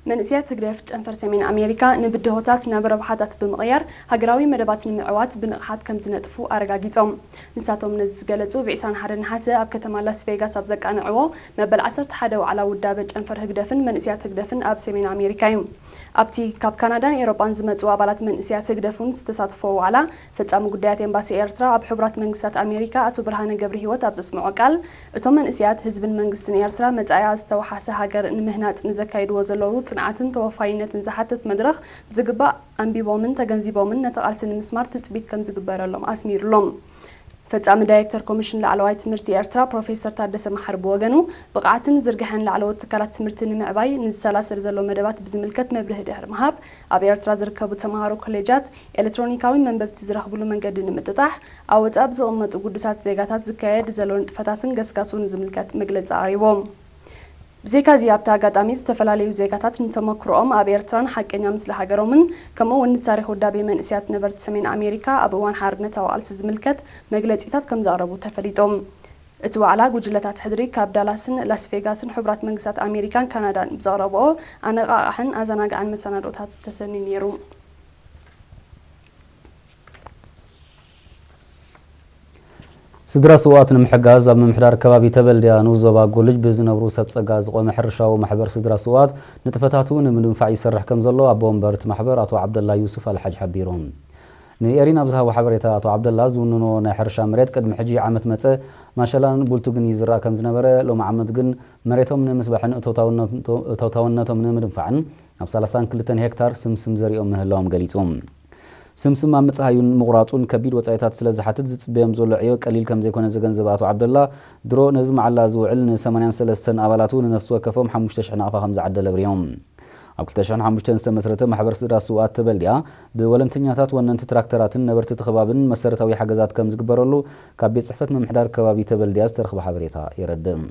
መንእስያት ህግደፍ ጨንፈር ሰሜን ኣሜሪካ ንብድሆታት ናብ ረብሓታት ብምቕያር ሃገራዊ መደባት ንምዕዋት ብንቕሓት ከም ዝነጥፉ ኣረጋጊጾም። ንሳቶም ነዚ ዝገለጹ ብ ዕስራን ሓደን ነሓሰ ኣብ ከተማ ላስ ቬጋስ ኣብ ዘቃንዕዎ መበል ዓሰርተ ሓደ ዋዕላ ውዳበ ጨንፈር ህግደፍን መንእስያት ህግደፍን ኣብ ሰሜን ኣሜሪካ እዩ። ኣብቲ ካብ ካናዳን ኤውሮጳን ዝመጹ ኣባላት መንእስያት ህግደፍ እውን ዝተሳተፎ ዋዕላ፣ ፈጻሚ ጉዳያት ኤምባሲ ኤርትራ ኣብ ሕቡራት መንግስታት ኣሜሪካ ኣቶ ብርሃነ ገብረሂወት ኣብ ዘስምዖ ቃል፣ እቶም መንእስያት ህዝብን መንግስትን ኤርትራ መጻኢኣ ዝተወሓሰ ሃገር ንምህናጽ ንዘካይድዎ ዘለዉ ጽንዓትን ተወፋይነትን ዝሓትት መድረኽ ብዝግባእ ኣንቢቦምን ተገንዚቦምን ነቲ ቃልሲ ንምስማር ትጽቢት ከም ዝግበረሎም ኣስሚሩሎም። ፈጻሚ ዳይሬክተር ኮሚሽን ላዕለዋይ ትምህርቲ ኤርትራ ፕሮፌሰር ታደሰ መሓሪ ብወገኑ፣ ብቕዓትን ዝርግሐን ላዕለዎት ትካላት ትምህርቲ ንምዕባይ ንዝሰላሰል ዘሎ መደባት ብዝምልከት መብርሂ ድሕሪ ምሃብ፣ ኣብ ኤርትራ ዝርከቡ ተምሃሮ ኮሌጃት ኤሌክትሮኒካዊ መንበብቲ ዝረኽብሉ መንገዲ ንምጥጣሕ፣ ኣብ ወጻኢ ብዝቕመጡ ግዱሳት ዜጋታት ዝካየድ ዘሎ ንጥፈታትን ገስጋሱን ዝምልከት መግለጺ ኣቕሪቦም። ብዘይካዚ ኣብቲ ኣጋጣሚ ዝተፈላለዩ ዜጋታት ንተመክሮኦም ኣብ ኤርትራን ሓቀኛ ምስሊ ሃገሮምን ከምኡ እውን ንታሪኽ ውዳቤ መንእስያት ነበርቲ ሰሜን ኣሜሪካ ኣብ እዋን ሓርነታዊ ቃልሲ ዝምልከት መግለጺታት ከም ዘቕረቡ ተፈሊጦም። እቲ ዋዕላ ጉጅለታት ሕድሪ ካብ ዳላስን ላስ ቬጋስን ሕቡራት መንግስታት ኣሜሪካን ካናዳን ብዘቕረብኦ ኣነቓቓሕን ኣዘናጋዕን መሰናዶታት ተሰንዩ ነይሩ። ስድራ ስውኣት ንምሕጋዝ ኣብ ምምሕዳር ከባቢ ተበልድያ ንኡስ ዞባ ጎልጅ ብዝነብሩ ሰብ ጸጋ ዝቖመ ሕርሻዊ ማሕበር ስድራ ስውኣት ንጥፈታቱ ንምድንፋዕ ይሰርሕ ከም ዘሎ ኣቦ ወንበር እቲ ማሕበር ኣቶ ዓብደላ ዩሱፍ ኣልሓጅ ሓቢሩ። ንኤሪና ኣብ ዝሃቦ ሓበሬታ ኣቶ ዓብደላ ዝውንኖ ናይ ሕርሻ መሬት ቅድሚ ሕጂ ዓመት መጸ ማሸላን ቡልቱግን ይዝራእ ከም ዝነበረ ሎሚ ዓመት ግን መሬቶም ንምስባሕን እቶታውነቶ- እቶታውነቶም ንምድንፋዕን ኣብ ሰላሳን ክልተን ሄክታር ስምስም ዘሪኦም ምህላዎም ገሊጹ። ስምስም ኣብ ምጽሃዩን ምቑራጹን ከቢድ ወጻኢታት ስለ ዝሓትት ዝጽበዮም ዘሎ ዕዮ ቀሊል ከም ዘይኮነ ዝገንዘበ ኣቶ ዓብደላ፣ ድሮ ነዚ መዓላ ዝውዕል ን ሰማንያን ሰለስተን ኣባላቱ ንነፍሲ ወከፎም ሓሙሽተ ሽሕ ናቕፋ ከም ዝዓደለ ኣብሪሆም። ኣብ ክልተ ሽሕን ሓሙሽተን ዝተመስረተ ማሕበር ስድራ ስውኣት ተበልድያ ብወለንተኛታት ወነንቲ ትራክተራትን ነበርቲ እቲ ከባብን መሰረታዊ ሓገዛት ከም ዝግበረሉ ካብ ቤት ጽሕፈት ምምሕዳር ከባቢ ተበልድያ ዝተረኽበ ሓበሬታ የረድእ።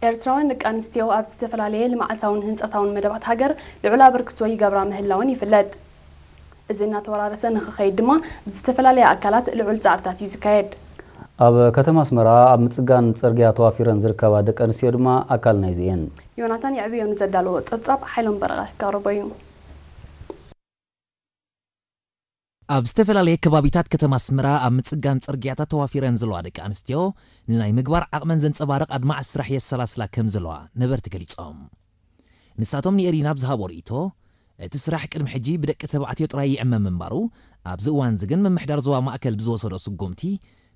ኤርትራውያን ደቂ ኣንስትዮ ኣብ ዝተፈላለየ ልምዓታውን ህንፀታውን መደባት ሃገር ልዑል ኣበርክቶ ይገብራ ምህላወን ይፍለጥ። እዚ እናተወራረሰ ንኽኸይድ ድማ ብዝተፈላለየ ኣካላት ልዑል ፃዕርታት እዩ ዝካየድ። ኣብ ከተማ ኣስመራ ኣብ ምጽጋን ጽርግያ ተዋፊረን ዝርከባ ደቂ ኣንስትዮ ድማ ኣካል ናይዚ እየን። ዮናታን የዕብዮ ንዘዳለዎ ጸብጻብ ሓይሎም በረቐ ከቕርቦ እዩ። ኣብ ዝተፈላለየ ከባቢታት ከተማ ኣስመራ ኣብ ምጽጋን ጽርግያታት ተዋፊረን ዘለዋ ደቂ ኣንስትዮ ንናይ ምግባር ዓቕመን ዘንጸባርቕ ኣድማዒ ስራሕ የሰላስላ ከም ዘለዋ ነበርቲ ገሊጾም። ንሳቶም ንኤሪና ኣብ ዝሃቦ ርእይቶ፣ እቲ ስራሕ ቅድሚ ሕጂ ብደቂ ተባዕትዮ ጥራይ ይዕመም ምንባሩ፣ ኣብዚ እዋንዚ ግን ምምሕዳር ዞባ ማእከል ብዝወሰዶ ስጉምቲ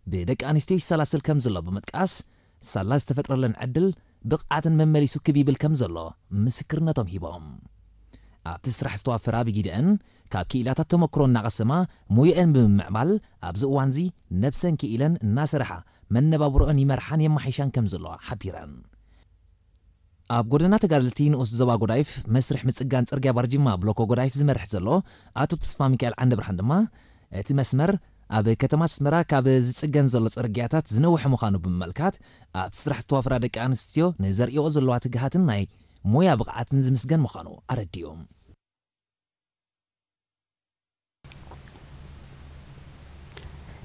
ብደቂ ኣንስትዮ ይሰላሰል ከም ዘሎ ብምጥቃስ፣ ሳላ ዝተፈጥረለን ዕድል ብቕዓተን መመሊሱ ክብ ይብል ከም ዘሎ ምስክርነቶም ሂቦም። ኣብቲ ስራሕ ዝተዋፈራ ብጊደአን ካብ ክኢላታት ተመክሮ እናቐሰማ ሞየአን ብምምዕባል ኣብዚ እዋንዚ ነብሰን ክኢለን እናሰርሓ መነባብሮአን ይመርሓን የማሓይሻን ከም ዘለዋ ሓቢረን። ኣብ ጎደና ተጋደልቲ ንኡስ ዞባ ጎዳይፍ መስርሕ ምጽጋን ጽርግያ ባርጂማ ብሎኮ ጎዳይፍ ዝመርሕ ዘሎ ኣቶ ተስፋ ሚካኤል ዓንደብርሃን ድማ እቲ መስመር ኣብ ከተማ ኣስመራ ካብ ዝጽገን ዘሎ ጽርግያታት ዝነውሐ ምዃኑ ብምምልካት ኣብቲ ስራሕ ዝተዋፈራ ደቂ ኣንስትዮ ንዘርእይኦ ዘለዋ ትግሃትን ናይ ሞያ ብቕዓትን ዝምስገን ምዃኑ ኣረዲኡ።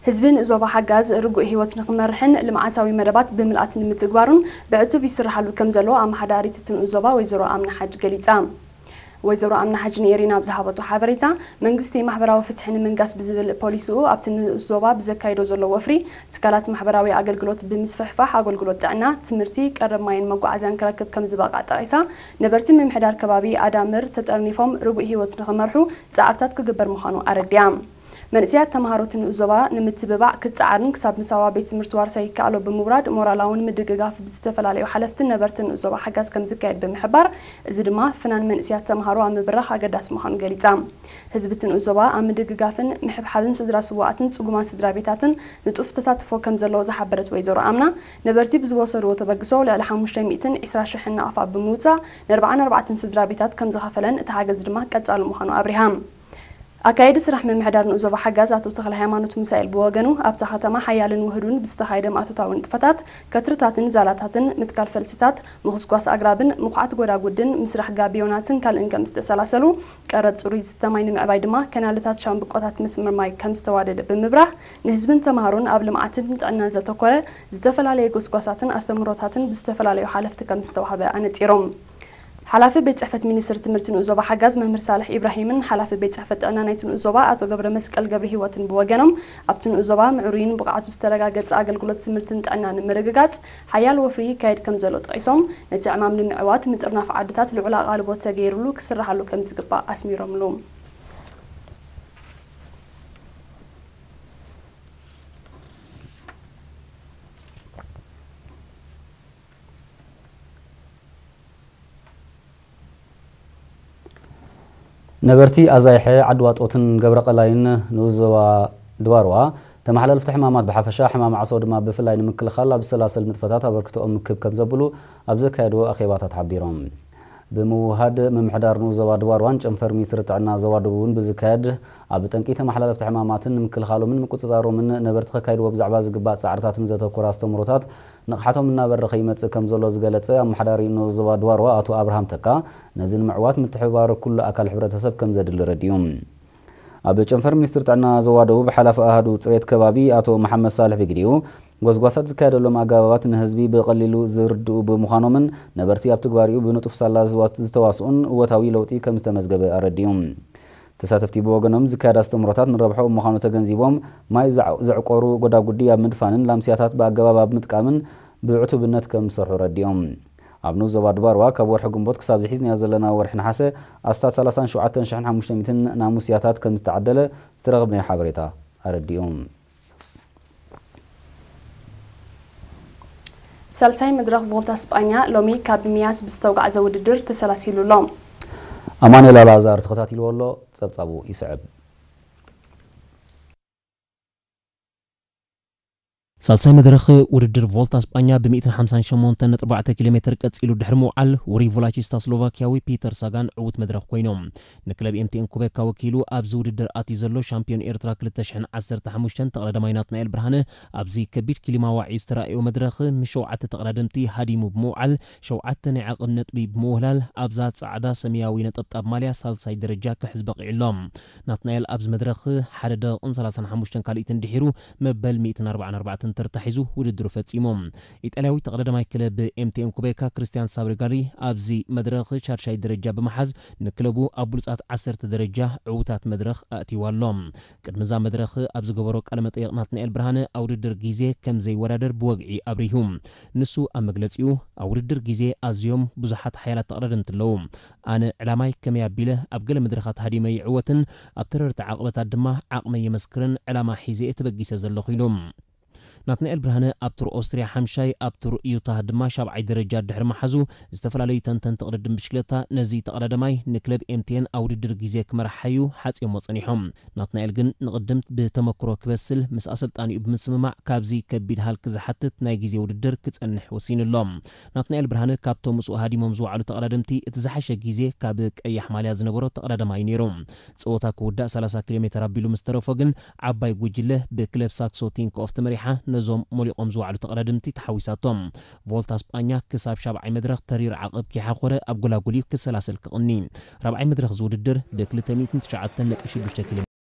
ህዝቢ ንኡስ ዞባ ሓጋዝ ርጉእ ህይወት ንኽመርሕን ልምዓታዊ መደባት ብምልኣት ንምትግባሩን ብዕቱብ ይስርሓሉ ከም ዘሎ ኣመሓዳሪት እቲ ንኡስ ዞባ ወይዘሮ ኣምና ሓጅ ገሊጻ። ወይዘሮ ኣምና ሓጅ ንኤሪና ኣብ ዝሃበቶ ሓበሬታ፣ መንግስቲ ማሕበራዊ ፍትሒ ንምንጋስ ብዝብል ፖሊሲኡ ኣብቲ ንኡስ ዞባ ብዘካይዶ ዘሎ ወፍሪ ትካላት ማሕበራዊ ኣገልግሎት ብምስፍሕፋሕ ኣገልግሎት ጥዕና፣ ትምህርቲ፣ ቀረብ ማይን መጓዓዝያን ክረክብ ከም ዝበቕዕ ጠቒሳ፣ ነበርቲ ምምሕዳር ከባቢ ኣዳምር ተጠርኒፎም ርጉእ ህይወት ንኽመርሑ ጻዕርታት ክግበር ምዃኑ ኣረዲኣ። መንእሰያት ተምሃሮ እቲ ንኡስ ዞባ ንምትብባዕ ክጸዓርን ክሳብ ምሳዋ ቤት ትምህርቲ ዋርሳይ ይከኣሎ ብምውራድ ሞራላውን ምድግጋፍ ብዝተፈላለዩ ሓለፍትን ነበርትን ንኡስ ዞባ ሓጋዝ ከም ዝካየድ ብምሕባር፣ እዚ ድማ ፍናን መንእሰያት ተምሃሮ ኣብ ምብራኽ ኣገዳሲ ምዃኑ ገሊጻ። ህዝቢ እቲ ንኡስ ዞባ ኣብ ምድግጋፍን ምሕብሓብን ስድራ ስዉኣትን ጽጉማት ስድራ ቤታትን ንጡፍ ተሳትፎ ከም ዘለዎ ዝሓበረት ወይዘሮ ኣምና፣ ነበርቲ ብዝወሰድዎ ተበግሶ ልዕሊ ሓሙሽተ ሚእትን ዕስራ ሽሕን ናቕፋ ብምውጻእ ንኣርብዓን ኣርባዕተን ስድራ ቤታት ከም ዝኸፈለን እቲ ሓገዝ ድማ ቀጻሊ ምዃኑ ኣብሪሃ። ኣካየዲ ስራሕ ምምሕዳር ንኡስ ዞባ ሓጋዝ ኣቶ ተኽለ ሃይማኖት ሚሳኤል ብወገኑ፣ ኣብታ ከተማ ሓያልን ውህዱን ብዝተኻየደ ማእቶታዊ ንጥፈታት፣ ከትርታትን ዛላታትን፣ ምትካል ፈልሲታት፣ ምኹስኳስ ኣግራብን ምኹዓት ጎዳጉድን፣ ምስራሕ ጋቢዮናትን ካልእን ከም ዝተሰላሰሉ፣ ቀረብ ጽሩይ ዝስተ ማይ ንምዕባይ ድማ ከናልታት ሻምብቆታት መስመር ማይ ከም ዝተዋደደ ብምብራህ፣ ንህዝብን ተምሃሮን ኣብ ልምዓትን ጥዕናን ዘተኮረ ዝተፈላለየ ጎስጓሳትን ኣስተምህሮታትን ብዝተፈላለዩ ሓለፍቲ ከም ዝተዋህበ ኣነጺሮም። ሓላፊ ቤት ጽሕፈት ሚኒስትሪ ትምህርቲ ንኡስ ዞባ ሓጋዝ መምህር ሳልሕ ኢብራሂምን ሓላፊ ቤት ጽሕፈት ጥዕና ናይቲ ንኡስ ዞባ ኣቶ ገብረ መስቀል ገብረ ህይወትን ብወገኖም፣ ኣብቲ ንኡስ ዞባ ምዕሩይን ብቕዓቱ ዝተረጋገጸ ኣገልግሎት ትምህርትን ጥዕናን ንምርግጋጽ ሓያል ወፍሪ ይካየድ ከም ዘሎ ጠቒሶም፣ ነቲ ዕማም ንምዕዋት ምጥርናፍ ዓድታት ልዑል ኣቓልቦ ተገይሩሉ ክስራሓሉ ከም ዝግባእ ኣስሚሮምሉ። ነበርቲ ኣዛይሐ ዓዲ ዋጦትን ገብረ ቀላይን ንኡስ ዞባ ድባርዋ ተመሓላለፍቲ ሕማማት ብሓፈሻ ሕማም ዓሶ ድማ ብፍላይ ንምክልኻል ኣብ ዝሰላሰል ንጥፈታት ኣበርክቶኦም ክብ ከም ዘብሉ ኣብ ዘካየድዎ ኣኼባታት ሓቢሮም። ብምውሃድ ምምሕዳር ንኡስ ዞባ ድባርዋን ጨንፈር ሚኒስትሪ ጥዕና ዞባ ደቡብን ብዝካየድ ኣብ ጠንቂ ተመሓላለፍቲ ሕማማትን ንምክልኻሎምን ምቁጽጻሮምን ነበርቲ ከካይድዎ ብዛዕባ ዝግባእ ጻዕርታትን ዘተኮረ ኣስተምህሮታት ንቕሓቶም እናበረኸ ይመጽእ ከም ዘሎ ዝገለጸ ኣመሓዳሪ ንኡስ ዞባ ድባርዋ ኣቶ ኣብርሃም ተካ፣ ነዚ ንምዕዋት ምትሕብባር ኩሉ ኣካል ሕብረተሰብ ከም ዘድሊ ረዲኡ። ኣብ ጨንፈር ሚኒስትሪ ጥዕና ዞባ ደቡብ ሓላፊ ኣሃዱ ጽሬት ከባቢ ኣቶ መሓመድ ሳልሕ ብግዲኡ፣ ጎስጓሳት ዝካየደሎም ኣገባባት ንህዝቢ ብቐሊሉ ዝርድኡ ብምዃኖምን ነበርቲ ኣብ ትግባሪኡ ብንጡፍ ሳላ ዝዋ-፣ ዝተዋስኡን እወታዊ ለውጢ ከም ዝተመዝገበ ኣረዲኡ። ተሳተፍቲ ብወገኖም ዝካየድ ኣስተምህሮታት ንረብሖ ምዃኑ ተገንዚቦም፣ ማይ ዘዕ-፣ ዘዕቆሩ ጎዳጉዲ ኣብ ምድፋንን ላምስያታት ብኣገባብ ኣብ ምጥቃምን ብዕቱብነት ከም ዝሰርሑ ረዲኦም። ኣብ ንኡስ ዞባ ድባርዋ ካብ ወርሒ ግንቦት ክሳብ ዝሒዝናዮ ዘለና ወርሒ ነሓሰ ኣስታት ሰላሳን ሸውዓተን ሽሕን ሓሙሽተ ሚእትን ናሙስያታት ከም ዝተዓደለ ዝተረኸብናዮ ሓበሬታ ኣረዲኡ። ሳልሳይ መድረኽ ቮልታ ስጳኛ ሎሚ ካብ ሚያስ ብዝተውጋዕዘ ውድድር ተሰላሲሉ ኣሎ። ኣማኑኤል ኣልኣዛር ተኸታቲልዎ ኣሎ፣ ጸብጻቡ ይስዕብ። ሳልሳይ መድረኽ ውድድር ቮልታ ስጳኛ ብ ሚእትን ሓምሳን ሸሞንተን ነጥቢ ኣርባዕተ ኪሎ ሜትር ቀጺሉ ድሕሪ ምውዓል፣ ውሩይ ቮላቺስታ ስሎቫክያዊ ፒተር ሳጋን ዕዉት መድረኽ ኮይኑ። ንክለብ ኤምቲኤን ኩቤካ ወኪሉ ኣብዚ ውድድር ኣትዩ ዘሎ ሻምፒዮን ኤርትራ ክልተ ሽሕን ዓሰርተ ሓሙሽተን ተቐዳዳማይ ናትናኤል ብርሃነ፣ ኣብዚ ከቢድ ክሊማ ዋዒ ዝተራእዮ መድረኽ ምስ ሸውዓተ ተቐዳደምቲ ሃዲሙ ብምውዓል፣ ሸውዓተ ናይ ዓቐብ ነጥቢ ብምውህላል፣ ኣብዛ ጻዕዳ ሰማያዊ ነጠብጣብ ማልያ ሳልሳይ ደረጃ ክሕዝ በቒዑ ኣሎ። ናትናኤል ኣብዚ መድረኽ ሓደ ደቂቕን ሰላሳን ሓሙሽተን ካልኢትን ድሒሩ መበል ሚእትን ኣርባዓን ኣርባዕተን ተርታ ሒዙ ውድድሩ ፈጺሙ። ኢጣልያዊ ተቐዳዳማይ ክለብ ኤምቲኤን ኩቤካ ክርስቲያን ሳብሪጋሊ ኣብዚ መድረኽ ሻድሻይ ደረጃ ብምሓዝ ንክለቡ ኣብ ብሉጻት ዓሰርተ ደረጃ ዕዉታት መድረኽ ኣእትይዋ ኣሎ። ቅድሚ እዛ መድረኽ ኣብ ዝገበሮ ቃለ መጠይቕ ናትናኤል ብርሃነ ኣብ ውድድር ግዜ ከም ዘይወዳደር ብወግዒ ኣብሪሁ። ንሱ ኣብ መግለጺኡ፣ ኣብ ውድድር ግዜ ኣዝዮም ብዙሓት ሓያላት ተቐዳደምቲ ኣለዉ። ኣነ ዕላማይ ከመይ ኣቢለ ኣብ ገለ መድረኻት ሃዲመ ይዕወትን ኣብ ተረርቲ ዓቕበታት ድማ ዓቕመይ የመስክርን ዕላማ ሒዘ እየ ተበጊሰ ዘለኹ ኢሉ። ናትናኤል ብርሃነ ኣብ ቱር ኦስትርያ ሓምሻይ፣ ኣብ ቱር ዩታህ ድማ ሻብዓይ ደረጃ ድሕሪ ምሓዙ፣ ዝተፈላለዩ ተንተንቲ ቅድድም ብሽክለታ ነዚ ተቐዳዳማይ ንክለብ ኤምቲኤን ኣብ ውድድር ግዜ ክመርሓዩ ሓጺኦሞ ጸኒሖም። ናትናኤል ግን ንቕድምት ብተመክሮ ክበስል ምስ ኣሰልጣኒኡ ብምስምማዕ ካብዚ ከቢድ ሃልኪ ዝሓትት ናይ ግዜ ውድድር ክጸንሕ ወሲኑ ኣሎ። ናትናኤል ብርሃነ ካብቶም ምስኡ ሃዲሞም ዝወዓሉ ተቐዳደምቲ እቲ ዝሓሸ ግዜ ካብ ቀያሕ ማልያ ዝነበሮ ተቐዳዳማይ ነይሩ። ጸወታ ክውዳእ ሰላሳ ኪሎ ሜትር ኣቢሉ ምስ ተረፎ ግን ዓባይ ጉጅለ ብክለብ ሳክሶ ቲንክ ኦፍ ተመሪሓ ነዞም ሞሊቖም ዝወዓሉ ተቐዳደምቲ ተሓዊሳቶም። ቮልታ ስጳኛ ክሳብ ሻብዓይ መድረኽ ተሪር ዓቐብ ከይሓኾረ ኣብ ጎላጉል እዩ ክሰላሰል ክቕኒ። ራብዓይ መድረኽ ዝውድድር ብ ክልተ ሚእትን ትሽዓተን ነጥቢ ሽዱሽተ ኪሎ